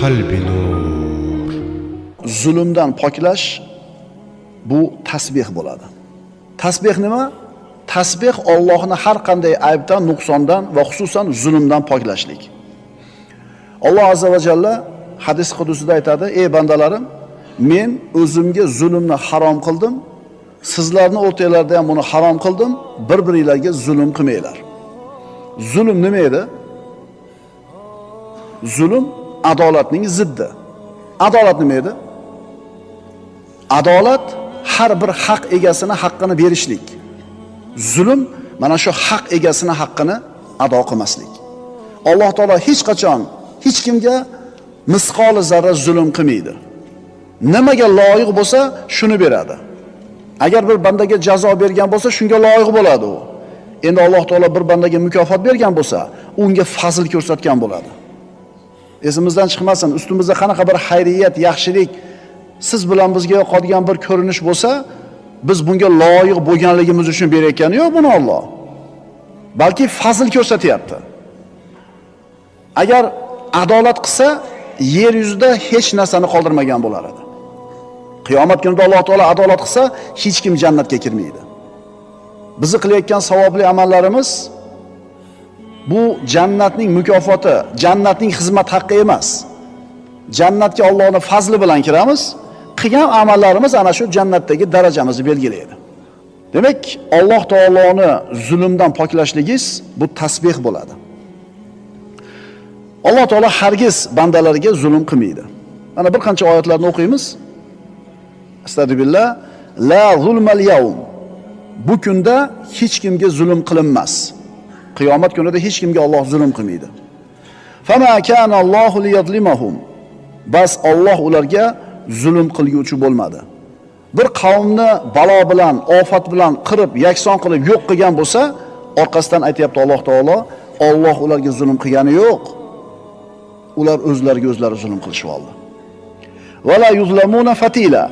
القلب نور. Zulmdan poklash bu tasbih bo'ladi. Tasbih nima? Tasbih Allohni har qanday aybdan, nuqsondan va xususan zulmdan poklashlik. Alloh azza va jalla hadis qudusida aytadi: "Ey bandalarim, men o'zimga zulmni harom qildim, sizlarni o'rtanglarda ham buni harom qildim, bir-biringlarga zulm qilmanglar." Zulm nima edi? Zulm adolatning ziddi. Adolat nima edi? Adolat har bir haq egasini haqqini berishlik. Zulm mana shu haq egasini haqqini ado qilmaslik. Alloh taolo hech qachon hech kimga misqoli zarra zulm qilmaydi. Nimaga loyiq bo'lsa, shuni beradi. Agar bir bandaga jazo bergan bo'lsa, shunga loyiq bo'ladi u. Endi Alloh taolo bir bandaga mukofot bergan bo'lsa, unga fazl ko'rsatgan bo'ladi. Esimizdan chiqmasin, ustimizda qanaqa bir xayriyat, yaxshilik siz bilan bizga yoqadigan bir ko'rinish bo'lsa, biz bunga loyiq bo'lganligimiz uchun berayotgani yo'q buni Alloh. Balki fazl ko'rsatyapti. Agar adolat qilsa, yer yuzida hech narsani qoldirmagan bo'lar edi. Qiyomat kunida Alloh taolo adolat qilsa, hech kim jannatga kirmaydi. Bizni qilayotgan savobli amallarimiz bu jannatning mukofoti, jannatning xizmat haqqi emas. Jannatga Allohning fazli bilan kiramiz. Qilgan amallarimiz ana shu jannatdagi darajamizni belgilaydi. Demak, Alloh taoloni zulmdan poklashligingiz bu tasbih bo'ladi. Alloh taolo hargiz bandalariga zulm qilmaydi. Mana bir qancha oyatlarni o'qiymiz. Astagfirullah. La zulmal yawm. Bu kunda hech kimga zulm qilinmas. Qiyomat kunida hech kimga Alloh zulm qilmaydi. Fama kana Allohu liyazlimahum. Bas Alloh ularga zulm qilguvchi bo'lmadi. Bir qavmni balo bilan, ofat bilan qirib, yakson qilib yo'q qilgan bo'lsa, orqasidan aytayapti Alloh taolo, Alloh ularga zulm qilgani yo'q. Ular o'zlariga o'zlari zulm qilishib oldi. Va la yuzlamuna fatila.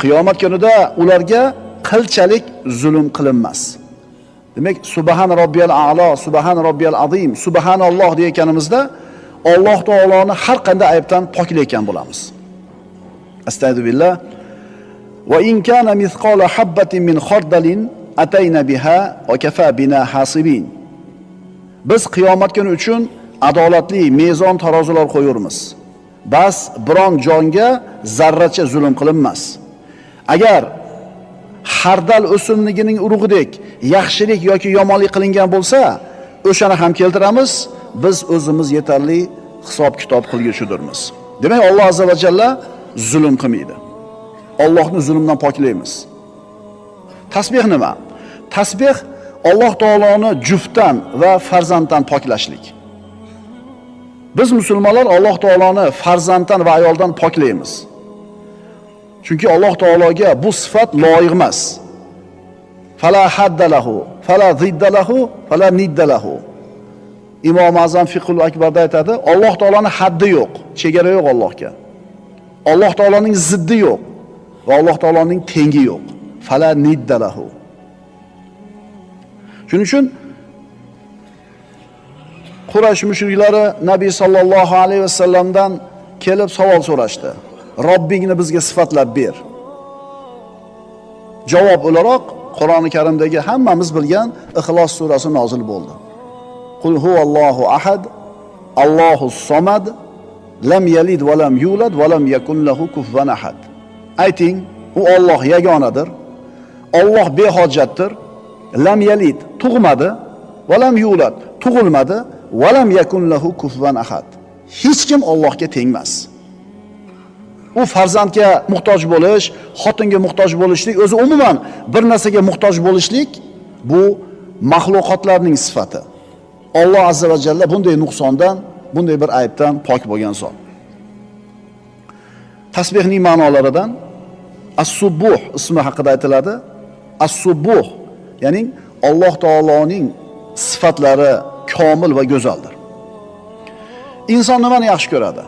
Qiyomat kunida ularga qilchalik zulm qilinmas. Demak, subhan robbiyal a'lo, subhan robbiyal azim, subhanalloh deganimizda Alloh taoloni har qanday aybdan poklayotgan bo'lamiz. Astagfirullah. Va in kana mithqala habbatin min khardalin atayna biha va kafa bina hasibin. Biz qiyomat kuni uchun adolatli mezon tarozilar qo'yurmiz. Bas biron jonga zarracha zulm qilinmas. Agar xardal o'simligining urug'idek yaxshilik yoki yomonlik qilingan bo'lsa, o'shani ham keltiramiz, biz o'zimiz yetarli hisob kitob qilguvchidirmiz. Demak, Alloh azza va jalla zulm qilmaydi. Allohni zulmdan poklaymiz. Tasbih nima? Tasbih Alloh taoloni juftdan va farzanddan poklashlik. Biz musulmonlar Alloh taoloni farzanddan va ayoldan poklaymiz. Chunki Alloh taologa bu sifat loyiq emas. Fala hadda lahu, fala zidda lahu, fala nidda lahu. Imom Azam Fiqhul Akbarda aytadi, Alloh taoloning haddi yo'q, chegara yo'q Allohga. Alloh taoloning ziddi yo'q va Alloh taoloning tengi yo'q. Fala nidda lahu. Shuning uchun Quraysh mushriklari Nabiy sallallohu alayhi vasallamdan kelib savol so'rashdi. Robbingni bizga sifatlab ber. Javob o'laroq Qur'oni Karimdagi hammamiz bilgan Ixlos surasi nozil bo'ldi. Qul huvallohu ahad, Allohus somad, lam yalid va lam yulad va lam yakun lahu kufuwan ahad. Ayting, u Alloh yagonadir. Alloh behojatdir. Lam yalid tug'madi va lam yulad tug'ilmadi va lam yakun lahu kufuwan ahad. Hech kim Allohga tengmas. U farzandga muhtoj bo'lish, xotinga muhtoj bo'lishlik, o'zi umuman bir narsaga muhtoj bo'lishlik bu maxluqotlarning sifati. Alloh azza va jalla bunday nuqsondan, bunday bir aybdan pok bo'lgan zot. Tasbihning ma'nolaridan As-Subuh ismi haqida aytiladi. As-Subuh, ya'ni Alloh taoloning sifatlari komil va go'zaldir. Inson nimani yaxshi ko'radi?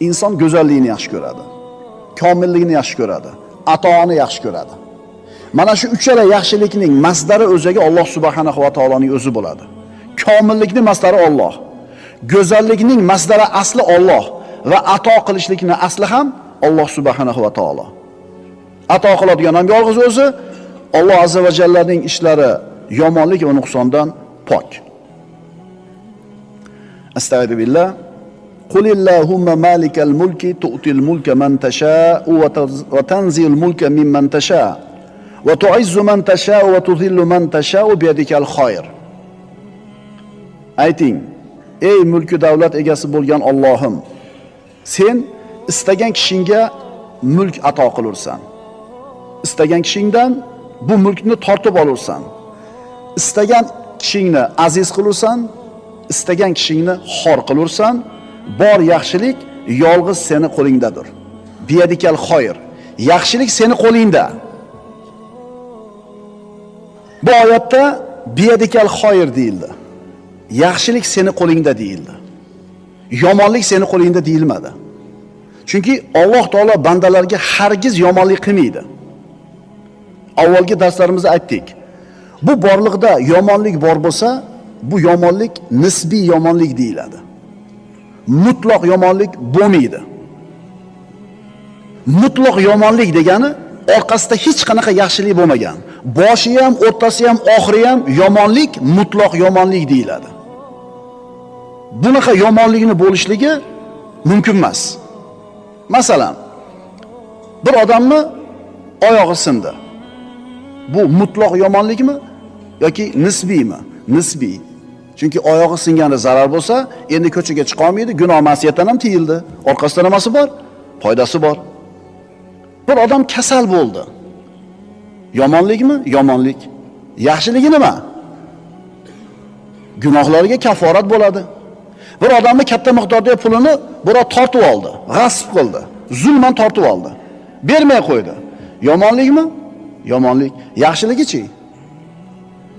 Inson go'zallikni yaxshi ko'radi. Komillikni yaxshi ko'radi. Atoni yaxshi ko'radi. Mana shu uchala yaxshilikning masdari o'ziga Alloh subhanahu va taoloning o'zi bo'ladi. Komillikning masdari Alloh. Go'zallikning masdari asli Alloh. va ato qilishlikni asli ham Alloh subhanahu va taolo. Ato qiladigan ham yolg'iz o'zi. Alloh azza va jallaning ishlari yomonlik va nuqsondan pok. Astagfiru billah. Qulillahumma malikal mulki tu'til mulka man tasha'u va tanzilul mulka mimman tasha' va tu'izzu man tasha'u va tuzillu man tasha'u biyadikal khayr. Ayting, ey mulki davlat egasi bo'lgan Allohim, sen istagan kishingga mulk ato qilursan. Istagan kishingdan bu mulkni tortib olursan. Istagan kishingni aziz qilursan, istagan kishingni xor qilursan. Bor yaxshilik yolg'iz seni qo'lingdadir. Biyadikal xoyr. Yaxshilik seni qo'lingda. Bu oyatda biyadikal xoyr deyildi. Yaxshilik seni qo'lingda deyildi. Yomonlik seni qo'lingda deyilmadi. Chunki Alloh taolo bandalarga hargiz yomonlik qilmaydi. Avvalgi darslarimizda aytdik. Bu borliqda yomonlik bor bo'lsa, bu yomonlik nisbiy yomonlik deyiladi. Mutlaq yomonlik bo'lmaydi. Mutlaq yomonlik degani orqasida hech qanaqa yaxshilik bo'lmagan. Boshi ham, o'rtasi ham, oxiri ham yomonlik, mutlaq yomonlik deyiladi. Bunaqa yomonlikni bo'lishligi mumkin emas. Masalan, bir odamni oyog'i sindi. Bu mutlaq yomonlikmi yoki nisbiymi? Nisbiy. Chunki oyog'i singani zarar bo'lsa, endi ko'chaga chiqa olmaydi, gunoh ma'siyatdan ham tiyildi. Orqasida nimasi bor? Foydasi bor. Bir odam kasal bo'ldi. Yomonlikmi? Yomonlik. Yaxshiligi nima? Gunohlariga kaforat bo'ladi. Bir odamni katta miqdorda pulini birov tortib oldi, g'asb qildi, zulman tortib oldi. Bermay qo'ydi. Yomonlikmi? Yomonlik. Yaxshiligi-chi?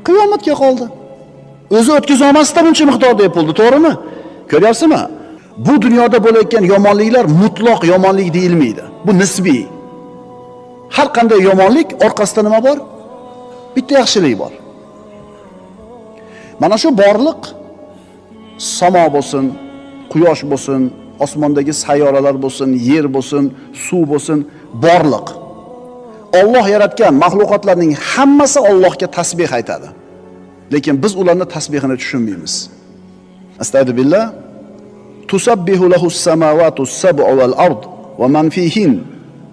Qiyomatga qoldi. O'zi o'tkaza olmasdi buncha miqdorda pulni, to'g'rimi? Ko'ryapsizmi? Bu dunyoda bo'layotgan yomonliklar mutlaq yomonlik deyilmaydi. Bu nisbiy. Har qanday yomonlik orqasida nima bor? Bitta yaxshilik bor. Mana shu borliq samo bo'lsin, quyosh bo'lsin, osmondagi sayyoralar bo'lsin, yer bo'lsin, suv bo'lsin, borliq. Alloh yaratgan mahluqotlarning hammasi Allohga tasbih aytadi. Lekin biz ularning tasbihini tushunmaymiz. Astagfirullah. Tusabbihu lahus samawati as-sab'u wal ard va man fihin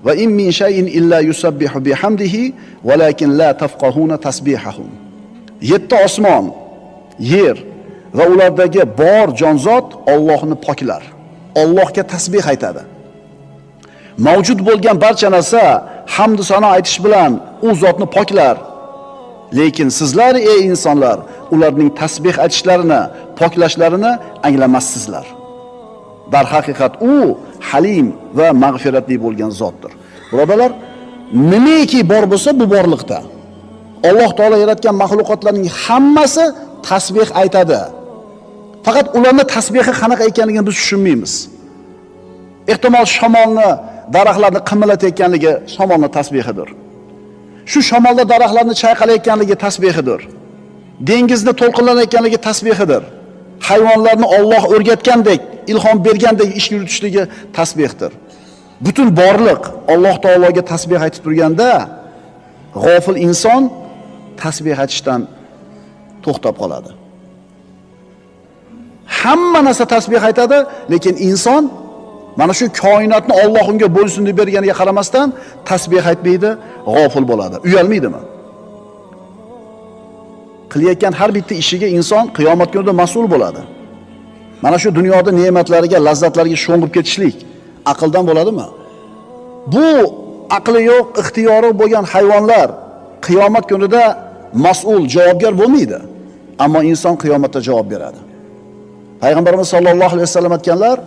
va in min shay'in illa yusabbihu bihamdihi walakin la tafqahuna tasbihahum. Yetti osmon, yer va ulardagi bor jonzot Allohni poklar. Allohga tasbih aytadi. Mavjud bo'lgan barcha narsa hamd sano aytish bilan u zotni poklar. Lekin sizlar ey insonlar ularning tasbih aytishlarini, poklashlarini anglamassizlar. Darhaqiqat u halim va mag'firatli bo'lgan zotdir. Birodarlar, nimaki bor bo'lsa bu borliqda Alloh taolo yaratgan mahluqotlarning hammasi tasbih aytadi. Faqat ularning tasbihi qanaqa ekanligini biz tushunmaymiz. Ehtimol shamolni, daraxtlarni qimillatayotganligi shamolning tasbihidir. Shu shamolda daraxtlarni chayqalayotganligi tasbihidir. Dengizni to'lqinlanayotganligi tasbihidir. Hayvonlarni Alloh o'rgatgandek, ilhom bergandek ish yuritishligi tasbihdir. Butun borliq Alloh taologa tasbih aytib turganda, g'ofil inson tasbih aytishdan to'xtab qoladi. Hamma narsa tasbih aytadi, lekin inson mana shu koinotni Alloh unga bo'lsin deb berganiga qaramasdan tasbih aytmaydi, g'ofil bo'ladi. Uyalmaydimi? Qilayotgan har bitta ishiga inson qiyomat kunida mas'ul bo'ladi. Mana shu dunyoda ne'matlariga, lazzatlariga sho'ng'ib ketishlik aqldan bo'ladimi? Bu aqli yo'q, ixtiyori bo'lgan hayvonlar qiyomat kunida mas'ul, javobgar bo'lmaydi. Ammo inson qiyomatda javob beradi. Payg'ambarimiz sollallohu alayhi vasallam aytganlar: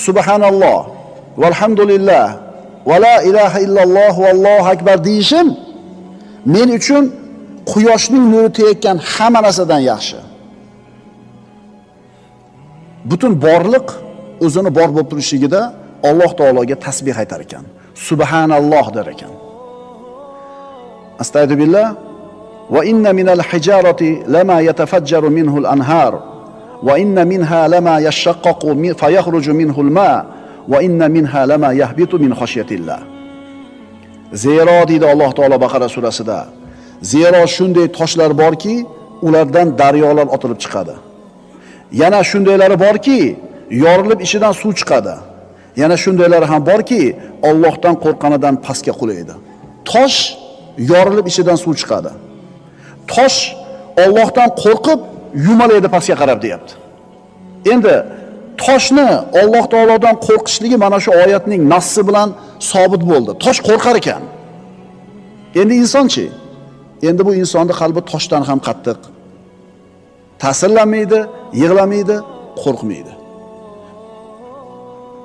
Subhanalloh valhamdulillah va la ilaha illalloh vallohu akbar deyishim men uchun quyoshning nuri tegayotgan hamma narsadan yaxshi. Butun borliq o'zini bor bo'lib turishligida Alloh taologa tasbih aytar ekan. Subhanalloh der ekan. Astagfirullah. Va inna minal hijarati lama yatafajjaru minhu al-anhar va inna minha lama yashaqqaqu fayakhruju minhu al-ma va inna minha lama yahbitu min khashyatillah. Zero deydi Alloh taolo Baqara surasida. Zero shunday toshlar borki, ulardan daryolar otilib chiqadi. Yana shundaylari borki, yorilib ichidan suv chiqadi. Yana shundaylari ham borki, Allohdan qo'rqqanidan pastga qulaydi. Tosh yorilib ichidan suv chiqadi. Tosh Allohdan qo'rqib yumalaydi pastga qarab deyapti. Endi toshni Alloh taolodan qo'rqishligi mana shu oyatning nassi bilan sobit bo'ldi. Tosh qo'rqar ekan. Endi insonchi? Endi bu insonning qalbi toshdan ham qattiq. Ta'sirlanmaydi, yig'lamaydi, qo'rqmaydi.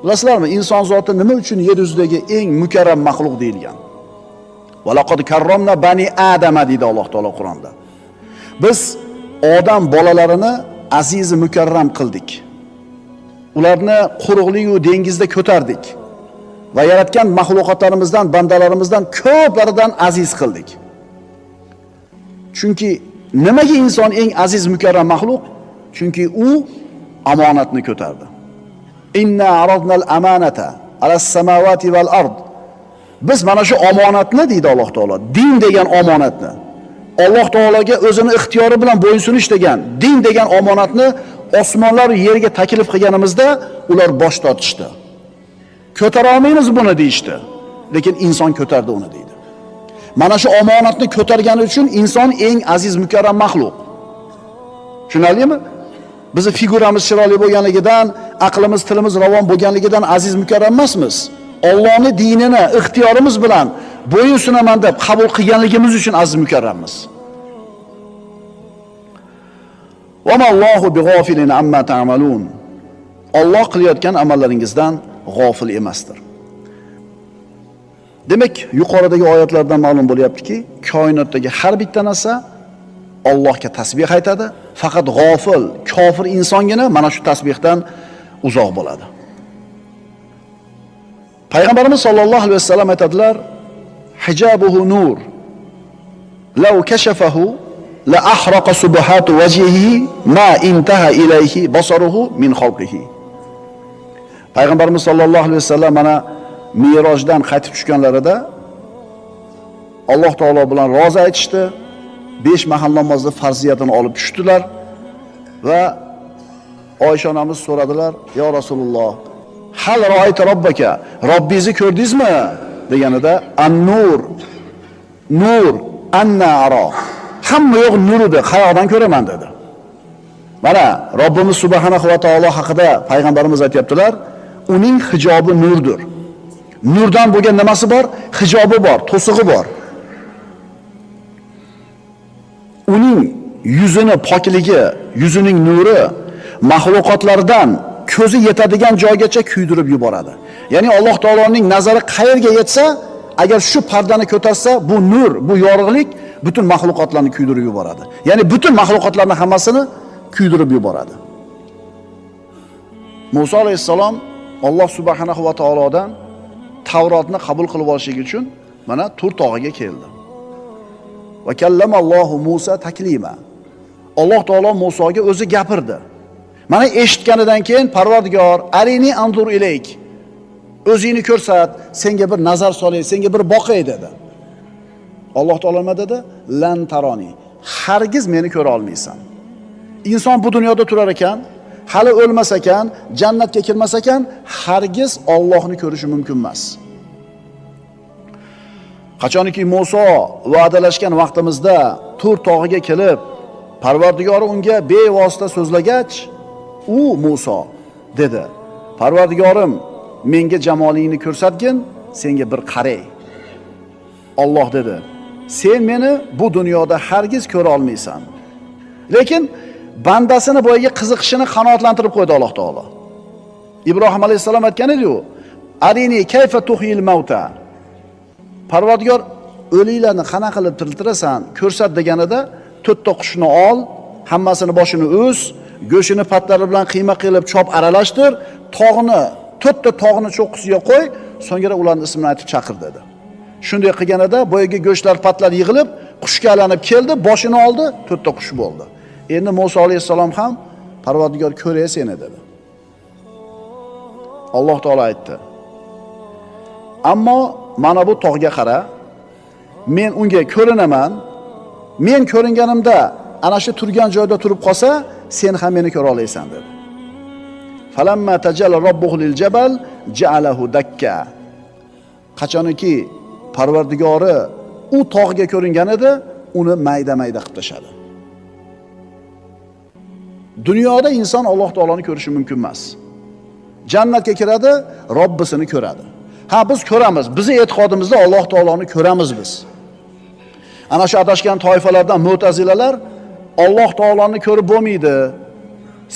Bilasizlarmi, inson zoti nima uchun yer yuzidagi eng mukarram maxluq deyilgan? Va laqad karramna bani Adama deydi Alloh taolo Qur'onda. Biz odam bolalarini aziz mukarram qildik. Ularni quruqlik va dengizda ko'tardik va yaratgan maxluqotlarimizdan, bandalarimizdan ko'plaridan aziz qildik. Chunki nimaga inson eng aziz mukarram maxluq? Chunki u omonatni ko'tardi. Inna aradnal amanata alas samawati val ard. Biz mana shu omonatni deydi Alloh taolo, din degan omonatni, Alloh taologa o'zini ixtiyori bilan bo'ysunish degan, din degan omonatni osmonlar yerga taklif qilganimizda ular bosh tortishdi. Ko'tara olmaymiz buni deyishdi. Lekin inson ko'tardi uni deydi. Mana shu omonatni ko'targani uchun inson eng aziz mukarram maxluq. Tushunarlimi? Bizi figuramiz chiroyli bo'lganligidan, aqlimiz, tilimiz ravon bo'lganligidan aziz mukarram emasmiz. Allohning dinini ixtiyorimiz bilan bo'yin sunaman deb qabul qilganligimiz uchun aziz mukarrammiz. Va mallohu bighofilin amma ta'malun. Alloh qilayotgan amallaringizdan g'ofil emasdir. Demak, yuqoridagi oyatlardan ma'lum bo'lyaptiki, koinotdagi har bitta narsa Allohga tasbih aytadi, faqat g'ofil, kofir insongina mana shu tasbihdan uzoq bo'ladi. Payg'ambarimiz sollallohu alayhi vasallam aytadilar: "Hijabuhu nur. Law kashafahu la ahraqa subhatu wajhihi ma intaha ilayhi basaruhu min xalqihi." Payg'ambarimiz sollallohu alayhi vasallam mana Mirojdan qaytib tushganlarida Alloh taolo bilan rozi aytishdi. 5 mahal namozni farziyatini olib tushdilar va Oysha onamiz so'radilar: "Ya Rasululloh, hal ra'ayta robbaka? Robbingizni ko'rdingizmi?" deganida an-nur, nur anna ara. Hamma yo'q nur edi, qayoqdan ko'raman dedi. Mana Robbimiz subhanahu va taolo haqida payg'ambarimiz aytayaptilar, uning hijobi nurdir. Nurdan bo'lgan nimasi bor? Hijobi bor, to'sig'i bor. Uning yuzini pokligi, yuzining nuri maxluqotlardan ko'zi yetadigan joygacha kuydirib yuboradi. Ya'ni Alloh taoloning nazari qayerga yetsa, agar shu pardani ko'tarsa, bu nur, bu yorug'lik butun maxluqotlarni kuydirib yuboradi. Ya'ni butun maxluqotlarning hammasini kuydirib yuboradi. Musa alayhissalom Alloh subhanahu va taolodan Tavrotni qabul qilib olishlik uchun mana Tur tog'iga keldi. Va kallamallohu Musa taklima. Alloh taolo Musoga o'zi gapirdi. Mana eshitganidan keyin Parvardigor, arini anzur ilayk. O'zingni ko'rsat, senga bir nazar solay, senga bir boqay dedi. Alloh taolo nima dedi? Lan taroni. Hargiz meni ko'ra olmaysan. Inson bu dunyoda turar ekan, hali o'lmas ekan, jannatga kirmas ekan, hargiz Allohni ko'rishi mumkin emas. Qachonki Muso va'dalashgan vaqtimizda Tur tog'iga kelib, Parvardigori unga bevosita so'zlagach, u Muso dedi: "Parvardigorim, menga jamolingni ko'rsatgin, senga bir qaray." Alloh dedi: "Sen meni bu dunyoda hargiz ko'ra olmaysan." Lekin bandasini boyagi qiziqishini qanoatlantirib qo'ydi Alloh taolo. Ibrohim alayhissalom aytgan edi-ku, "Arini kayfa tuhyil mauta?" Parvardigor o'liklarni qana qilib tiriltirasan, ko'rsat deganida to'rtta qushni ol, hammasini boshini uz, go'shini patlari bilan qiyma qilib chop aralashtir, tog'ni, to'rtta tog'ni cho'qqisiga qo'y, so'ngra ularning ismini aytib chaqir dedi. Shunday qilganida boyagi go'shtlar patlar yig'ilib, qushga aylanib keldi, boshini oldi, to'rtta qush bo'ldi. Endi Musa alayhissalom ham Parvardigor ko'ray seni dedi. Alloh taolo aytdi: "Ammo mana bu tog'ga qara, men unga ko'rinaman. Men ko'ringanimda ana shu turgan joyda turib qolsa, sen ham meni ko'ra olasan" dedi. Falamma tajalla robbuhu lil jabal ja'alahu dakka. Qachonki Parvardigori u tog'ga ko'ringan edi, uni mayda-mayda qilib tashladi. Dunyoda inson Alloh taoloni ko'rishi mumkin emas. Jannatga kiradi, Robbisini ko'radi. Ha, biz ko'ramiz. Bizi e'tiqodimizda Alloh taoloni ko'ramiz biz. Ana shu adashgan toifalardan mu'tazilalar Alloh taoloni ko'rib bo'lmaydi.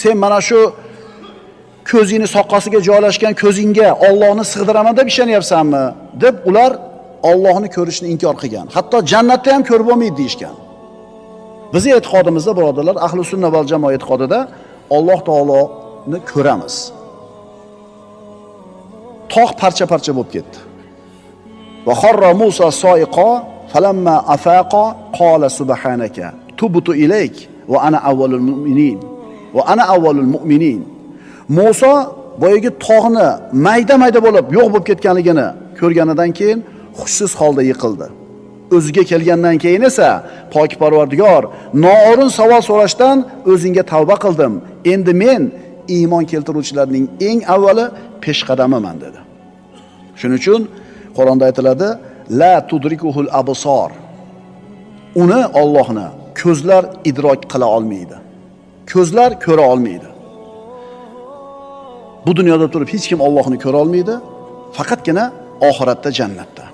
Sen mana shu ko'zingni soqqasiga joylashgan ko'zingga Allohni sig'diraman deb ishonyapsanmi deb ular Allohni ko'rishni inkor qilgan. Hatto jannatda ham ko'rib bo'lmaydi deyishgan. Bizi e'tiqodimizda birodarlar, ahli sunna val jamoa e'tiqodida Alloh taoloni ko'ramiz. Tog' parcha-parcha bo'lib ketdi. Va xarra Musa soiqa falamma afaqa qala subhanaka tubtu ilayk va ana avvalul mu'minin. Va ana avvalul mu'minin. Musa boyagi tog'ni mayda-mayda bo'lib yo'q bo'lib ketganligini ko'rganidan keyin hushsiz holda yiqildi. O'ziga kelgandan keyin esa pok Parvardigor, noo'rin savol so'rashdan o'zingga tavba qildim. Endi men iymon keltiruvchilarning eng avvali peshqadamiman dedi. Shuning uchun Qur'onda aytiladi: la tudrikuhul absor. Uni Allohni ko'zlar idrok qila olmaydi. Ko'zlar ko'ra olmaydi. Bu dunyoda turib hech kim Allohni ko'ra olmaydi, faqatgina oxiratda, jannatda.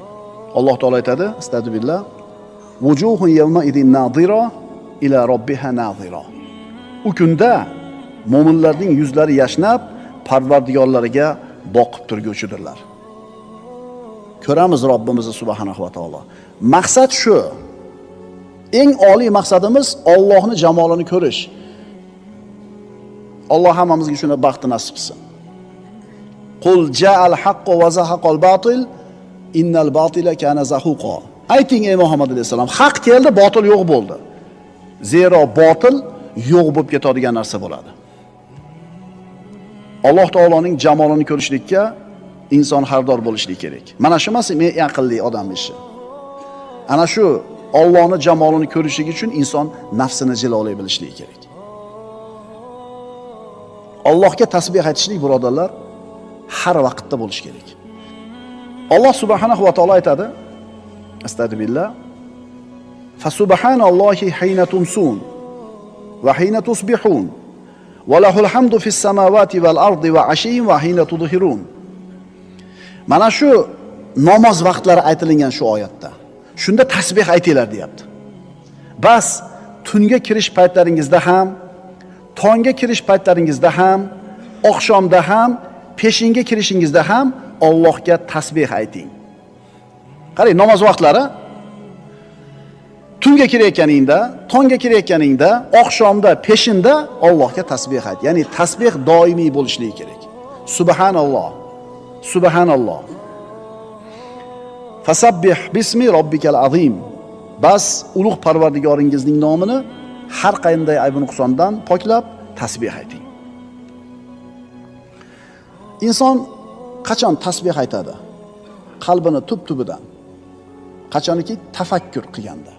Alloh taolo aytadi: "Astagfirullah, wujuhun yawma idin nadira ila robbiha nadira." U kunda mo'minlarning yuzlari yashnab, Parvardigorlariga boqib turguvchidirlar. Ko'ramiz Robbimizni subhanahu va taolo. Maqsad shu. Eng oliy maqsadimiz Allohni jamolini ko'rish. Alloh hammamizga shuni baxtni nasib qilsin. Qul ja'al haqqu va zahaqal batil innal batila kana zahuqa. Ayting ey Muhammad alayhisalom, haq keldi, botil yo'q bo'ldi. Zero botil yo'q bo'lib ketadigan narsa bo'ladi. Alloh taoloning jamolini ko'rishlikka inson hardor bo'lishligi kerak. Mana shu emas, men aqlli odam ishi. Ana shu Allohning jamolini ko'rishligi uchun inson nafsini jilolay bilishligi kerak. Allohga tasbih aytishlik birodarlar har vaqtda bo'lish kerak. Alloh subhanahu va taolo aytadi: Astagfirullah. Fasubhanallohi hayna tumsun va hayna tusbihun va lahul hamdu fis samawati val ardi va ashiyin va hayna tudhirun. Mana shu namoz vaqtlari aytilingan shu oyatda. Shunda tasbih aytinglar deyapti. Bas tunga kirish paytlaringizda ham, tongga kirish paytlaringizda ham, oqshomda ham, peshinga kirishingizda ham Allohga tasbih ayting. Qarang, namoz vaqtlari tunga kirayotganingda, tongga kirayotganingda, oqshomda, peshinda Allohga tasbih ayt. Ya'ni tasbih doimiy bo'lishligi kerak. Subhanalloh. Subhanalloh. Fasabbih bismi robbikal azim. Bas ulug' Parvardigoringizning nomini har qanday ayb nuqsondan poklab tasbih ayting. Inson qachon tasbih aytadi? Qalbini tub-tubidan. Qachoniki tafakkur qilganda.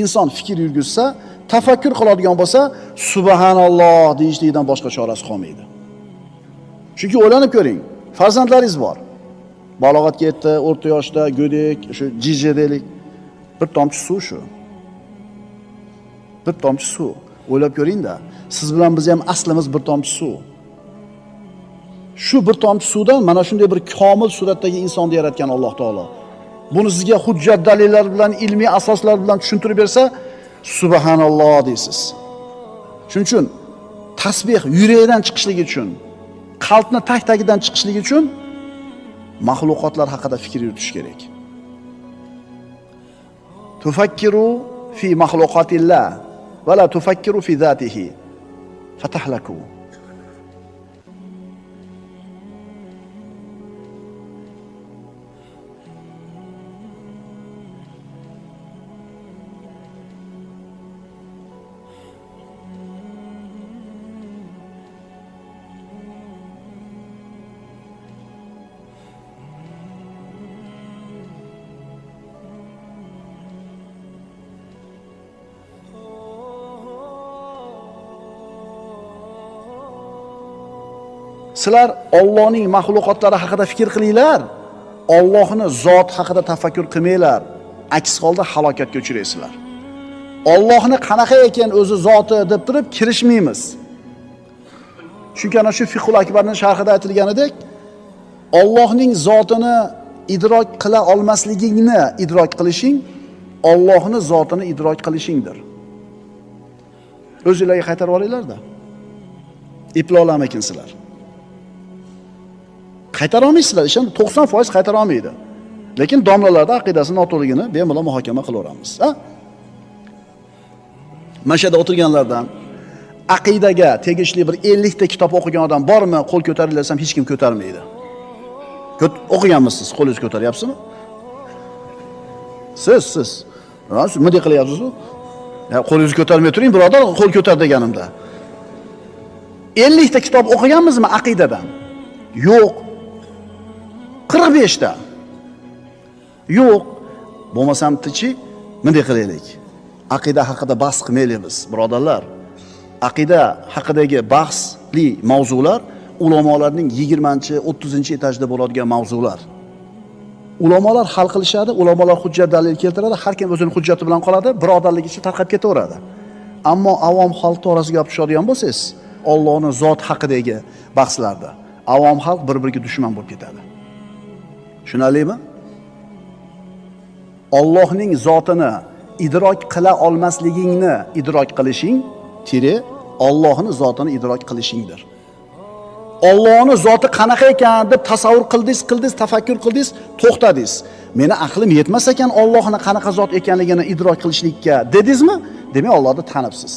Inson fikr yurgizsa, tafakkur qiladigan bo'lsa, subhanalloh deyishlikdan boshqa chorasi qolmaydi. Chunki o'ylanib ko'ring, farzandlaringiz bor. Balog'atga yetdi, o'rta yoshda, go'dek, shu jiji deylik. Bir tomchi suv shu. Bir tomchi suv. O'ylab ko'ring-da, siz bilan biz ham aslimiz bir tomchi suv. Shu bir tomchi suvdan mana shunday bir komil suratdagi insonni yaratgan Alloh taolo. Buni sizga hujjat dalillar bilan, ilmiy asoslar bilan tushuntirib bersa, subhanalloh deysiz. Shuning uchun tasbih yurakdan chiqishligi uchun, qalbni tag-tagidan chiqishligi uchun maxluqotlar haqida fikr yuritish kerak. Tufakkiru fi maxluqotillah va la tufakkiru fi zatihi fatahlaku. Sizlar Allohning maxluqotlari haqida fikr qilinglar, Allohning zoti haqida tafakkur qilmanglar. Aks holda halokatga uchraysizlar. Allohni qanaqa ekan o'zi zoti deb turib kirishmaymiz. Chunki ana shu Fiqhul Akbarning sharhida aytilganidek, Allohning zotini idrok qila olmasligingni idrok qilishing Allohning zotini idrok qilishingdir. O'zingizlarga qaytarib olinglar-da. Eplolamakinsizlar. Qaytara olmaysizlar, ishon 90% qaytara olmaydi. Lekin domlalarda aqidasi noto'g'riligini bemalol muhokama qilaveramiz, ha? Mana shu yerda o'tirganlardan aqidaga tegishli bir 50 ta kitob o'qigan odam bormi? Qo'l ko'taringlar desam hech kim ko'tarmaydi. O'qiganmisiz? Qo'lingizni ko'taryapsizmi? Siz. Ha, siz nima qilyapsiz-u? Ya qo'lingizni ko'tarmay turing, birodar, qo'l ko'tar deganimda. 50 ta kitob o'qiganmizmi aqidadan? Yo'q. 45 ta. Yo'q. Bo'lmasam tichi, bunday qilaylik. Aqida haqida bahs qilmaylik biz, birodarlar. Aqida haqidagi bahsli mavzular ulamolarning 20-30-etajda bo'ladigan mavzular. Ulamolar hal qilishadi, ulamolar hujjat dalil keltiradi, har kim o'zining hujjati bilan qoladi, birodarlik ichi tarqab ketaveradi. Ammo avom xalq to'g'risiga olib tushadigan bo'lsangiz, Allohning zot haqidagi bahslarda avom xalq bir-biriga dushman bo'lib ketadi. Tushunarlimi? Allohning zotini idrok qila olmasligingni idrok qilishing, tire Allohning zotini idrok qilishingdir. Allohning zoti qanaqa ekan deb tasavvur qildingiz, tafakkur qildingiz, to'xtadingiz. Meni aqlim yetmas ekan Allohning qanaqa zot ekanligini idrok qilishlikka dedingizmi? Demak, Allohni tanibsiz.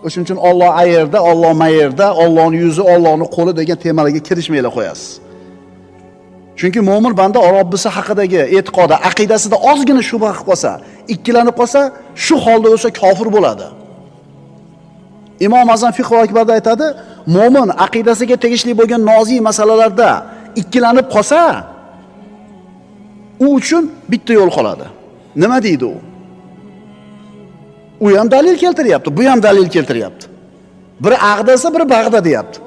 O'shuning uchun Alloh ayerda, Alloh mayerda, Allohning yuzi, Allohning qo'li degan temalarga kirishmaylar qo'yasiz. Chunki mo'min banda Robbisi haqidagi e'tiqodi, aqidasida ozgina shubha qilib qolsa, ikkilanib qolsa, shu holda o'lsa kofir bo'ladi. Imom Azam Fiqh Akbarda aytadi, mo'min aqidasiga tegishli bo'lgan nozik masalalarda ikkilanib qolsa, u uchun bitta yo'l qoladi. Nima deydi u? U ham dalil keltiryapti, bu ham dalil keltiryapti. Biri ag'dasa, biri bag'da deyapti.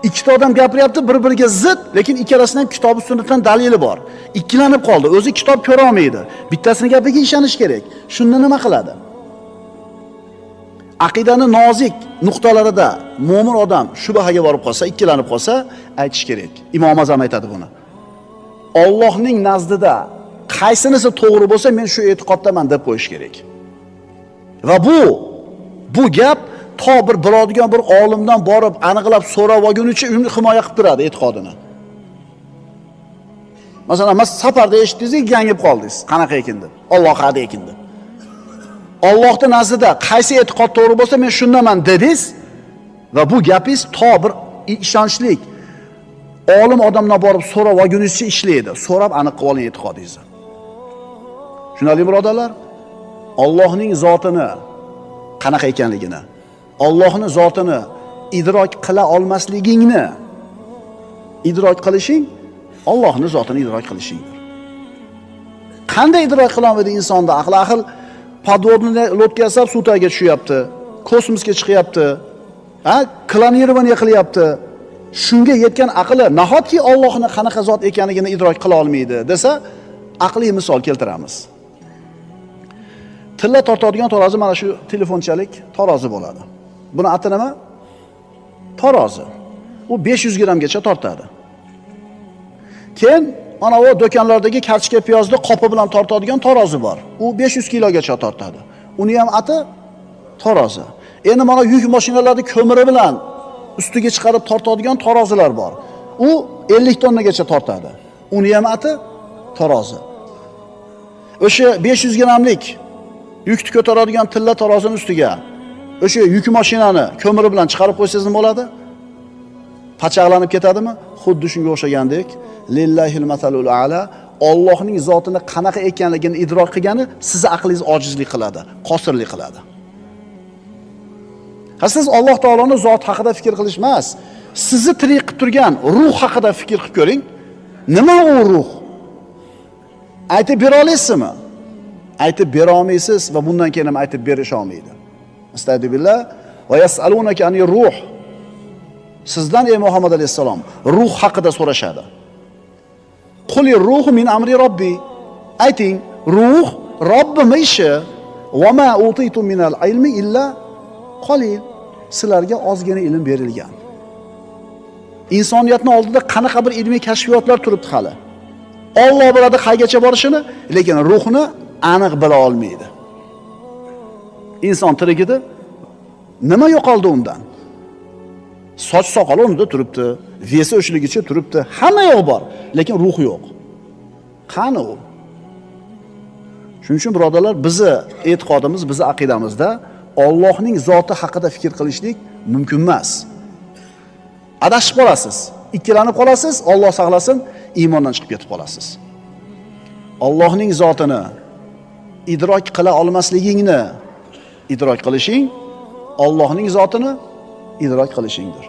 Ikkita odam gapiryapti, bir-biriga zid, lekin ikkalasining ham kitob sunnatdan dalili bor. Ikkilanib qoldi, o'zi kitob ko'ra olmaydi. Bittasini gapiga ishonish kerak. Shunda nima qiladi? Aqidani nozik nuqtalarida mo'min odam shubhaga borib qolsa, ikkilanib qolsa, aytish kerak. Imom Azam aytadi buni. Allohning nazdida qaysinisi to'g'ri bo'lsa, men shu e'tiqoddaman deb qo'yish kerak. Va bu gap to bir biladigan bir olimdan borib aniqlab so'rab olgunicha uni himoya qilib turadi e'tiqodini. Masalan, mas safarda eshitdingiz, gangib qoldingiz, qanaqa ekan deb. Alloh hadi ekan deb. Allohning nazdida qaysi e'tiqod to'g'ri bo'lsa, men shundaman dedingiz va bu gapingiz to bir ishonchlik olim odamdan borib so'rab olgunizcha ishlaydi. So'rab aniq qilib oling e'tiqodingizni. Tushunarli birodarlar? Allohning zotini qanaqa ekanligini, Allohning zotini idrok qila olmasligingni idrok qilishing Allohning zotini idrok qilishingdir. Qanday idrok qila olmaydi insonda aql? Axir podvodniy лодка yasab suv tagiga tushyapti, kosmosga chiqyapti, ha, klonирование qilyapti. Shunga yetgan aqli nahotki Allohning qanaqa zot ekanligini idrok qila olmaydi desa, aqliy misol keltiramiz. Tilla tortadigan tarozi mana shu telefonchalik tarozi bo'ladi. Buni ati nima? Tarozi. U 500 grammgacha tortadi. Keyin mana u do'konlardagi kartoshka piyozni qopi bilan tortadigan tarozi bor. U 500 kilogacha tortadi. Uni ham ati tarozi. Endi mana yuk mashinalarni ko'miri bilan ustiga chiqarib tortadigan tarozilar bor. U 50 tonnagacha tortadi. Uni ham ati tarozi. O'sha 500 grammlik yukni ko'taradigan tilla tarozini ustiga o'sha yuk mashinani ko'miri bilan chiqarib qo'ysangiz nima bo'ladi? Pachaqlanib ketadimi? Xuddi shunga o'xshagandek, lillahil masalul a'la, Allohning zotini qanaqa ekanligini idrok qilgani sizni aqlingiz ojizlik qiladi, qosirlik qiladi. Ha, siz Alloh taoloning zoti haqida fikr qilish emas, sizni tirik qilib turgan ruh haqida fikr qilib ko'ring. Nima u ruh? Aytib bera olasizmi? Aytib bera olmaysiz va bundan keyin ham aytib berisha olmaydi. Astagfirullah. Va yasalunaka anir ruh. Sizdan ey Muhammad alayhissalom ruh haqida so'rashadi. Quli ruhu min amri robbi. Ayting, ruh Robbim ishi. Va ma utitu minal ilmi illa qalil. Sizlarga ozgina ilm berilgan. Insoniyatning oldida qanaqa bir ilmiy kashfiyotlar turibdi hali. Alloh biladi qaygacha borishini, lekin ruhni aniq bila olmaydi. Inson tirikida nima yo'qoldi undan? Soch soqoli o'rnida turibdi, vesi o'shligicha turibdi, hamma yo'q bor, lekin ruh yo'q. Qani u? Shuning uchun birodarlar, bizni e'tiqodimiz, bizni aqidamizda Allohning zoti haqida fikr qilishlik mumkin emas. Adashib qolasiz, ikkilanib qolasiz, Alloh saqlasin, iymondan chiqib ketib qolasiz. Allohning zotini idrok qila olmasligingni idrok qilishing, Allohning zotini idrok qilishingdir.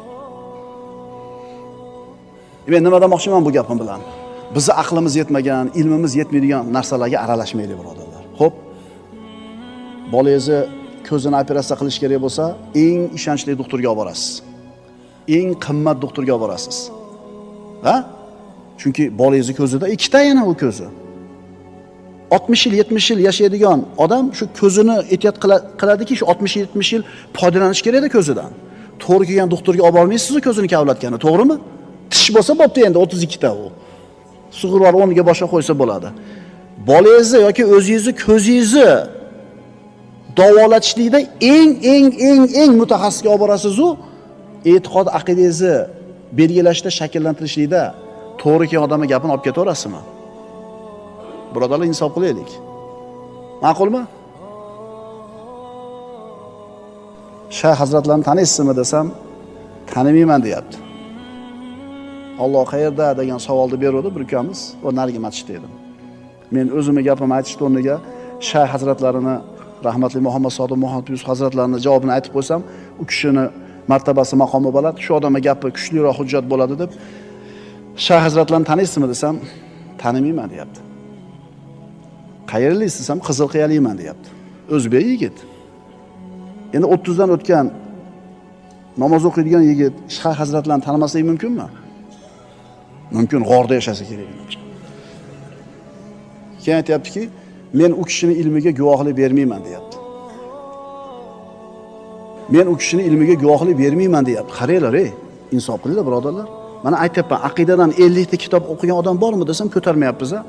Men nima demoqchiman bu gapim bilan? Bizni aqlimiz yetmagan, ilmimiz yetmaydigan narsalarga aralashmaylik birodarlar. Xo'p. Bolangizni ko'zini operatsiya qilish kerak bo'lsa, eng ishonchli doktorga olib borasiz. Eng qimmat doktorga olib borasiz. Ha? Chunki bolangizni ko'zida ikkita yana u ko'zi. 60 yil, 70 yil yashaydigan odam shu ko'zini ehtiyot qiladiki, shu 60-70 yil foydalanish kerakda ko'zidan. To'g'ri kelgan doktorga olib bormaysiz ko'zini kavlatgani, to'g'rimi? Tish bo'lsa bo'pti endi 32 ta u. Sug'urlar o'rniga boshqa qo'ysa bo'ladi. Bolangizni yoki o'zingizni ko'zingizni davolatishlikda eng mutaxassisga olib borasiz u, e'tiqod aqidangizni belgilashda, shakllantirishlikda to'g'ri kelgan odamning gapini olib ketaverasizmi? Birodarlar, insof qilaylik. Ma'qulmi? Shayx hazratlarini taniysizmi desam, tanimayman deyapti. Alloh qayerda degan savolni berdi bir ukamiz, va narigi masjidda edim. Men o'zimni gapimni aytishni o'rniga Shayx hazratlarini, rahmatli Muhammad Sodiq Muhammad Yusuf hazratlarini javobini aytib qo'ysam, u kishini martabasi, maqomi bo'ladi, shu odamning gapi kuchliroq hujjat bo'ladi deb Shayx hazratlarini taniysizmi desam, tanimayman deyapti. Qayerlisiz desam, Qizilqiyalikman deyapti. O'zbek yigit. Endi 30 dan o'tgan namoz o'qiydigan yigit Shayx hazratlarini tanimasligi mumkinmi? Mumkin, g'orda yashasa kerak menimcha. Keyin aytayaptiki, men u kishining ilmiga guvohlik bermayman deyapti. Men u kishining ilmiga guvohlik bermayman deyapti. Qaranglar, ey, insof qilinglar birodarlar. Mana aytayapman, aqidadan 50 ta kitob o'qigan odam bormi desam ko'tarmayapmiz-a.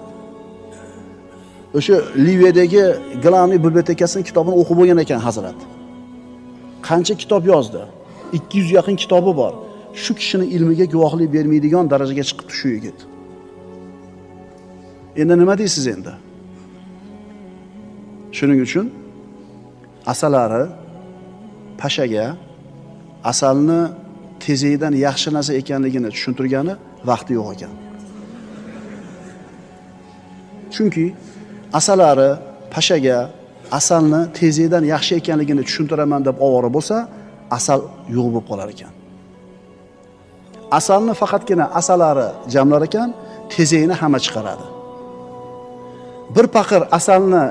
O'sha Liviyadagi Glavniy bibliotekasining kitobini o'qib bo'lgan ekan hazrat. Qancha kitob yozdi? 200 yaqin kitobi bor. Shu kishining ilmiga guvohlik bermaydigan darajaga chiqibdi shu yigit. Endi nima deysiz endi? Shuning uchun asalari pashaga asalni tezidan yaxshi narsa ekanligini tushuntirgani vaqti yo'q ekan. Chunki asalari pashaga asalni tezidan yaxshi ekanligini tushuntiraman deb ovora bo'lsa, asal yo'q bo'lib qolar ekan. Asalni faqatgina asalari jamlar ekan, tezini hamma chiqaradi. Bir paqir asalni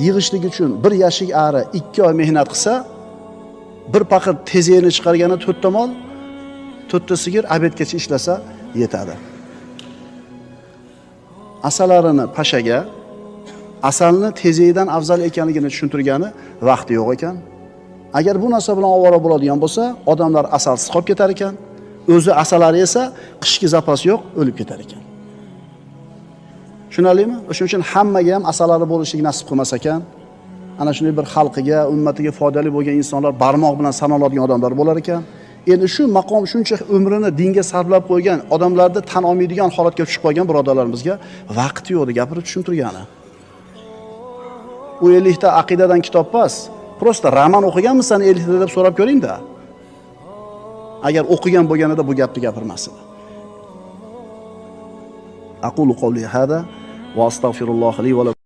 yig'ishlik uchun bir yashik ari 2 oy mehnat qilsa, bir paqir tezini chiqargani 4 ta mol, 4 ta sigir obedgacha ishlasa yetadi. Asalarini pashaga asalni tezidan afzal ekanligini tushuntirgani vaqti yo'q ekan. Agar bu narsa bilan ovora bo'ladigan bo'lsa, odamlar asalsiz qolib ketar ekan. O'zi asalari esa qishki zapas yo'q, o'lib ketar ekan. Tushunarlimi? O'shuning uchun hammaga ham asalari bo'lishlik nasib qilmas ekan. Ana shunday bir xalqiga, ummatiga foydali bo'lgan insonlar barmoq bilan sanaladigan odamlar bo'lar ekan. Endi shu maqom shuncha umrini dinga sarflab qo'ygan odamlarni tan olmaydigan holatga tushib qolgan birodarlarimizga vaqti yo'q deb gapirib tushuntirgani. U 50 ta aqidadan kitob emas, prosta roman o'qiganmisan 50 ta deb so'rab ko'ring-da. Agar o'qigan bo'lganida bu gapni gapirmas edi. Aqulu qawli hada va astagfirulloh li va lakum.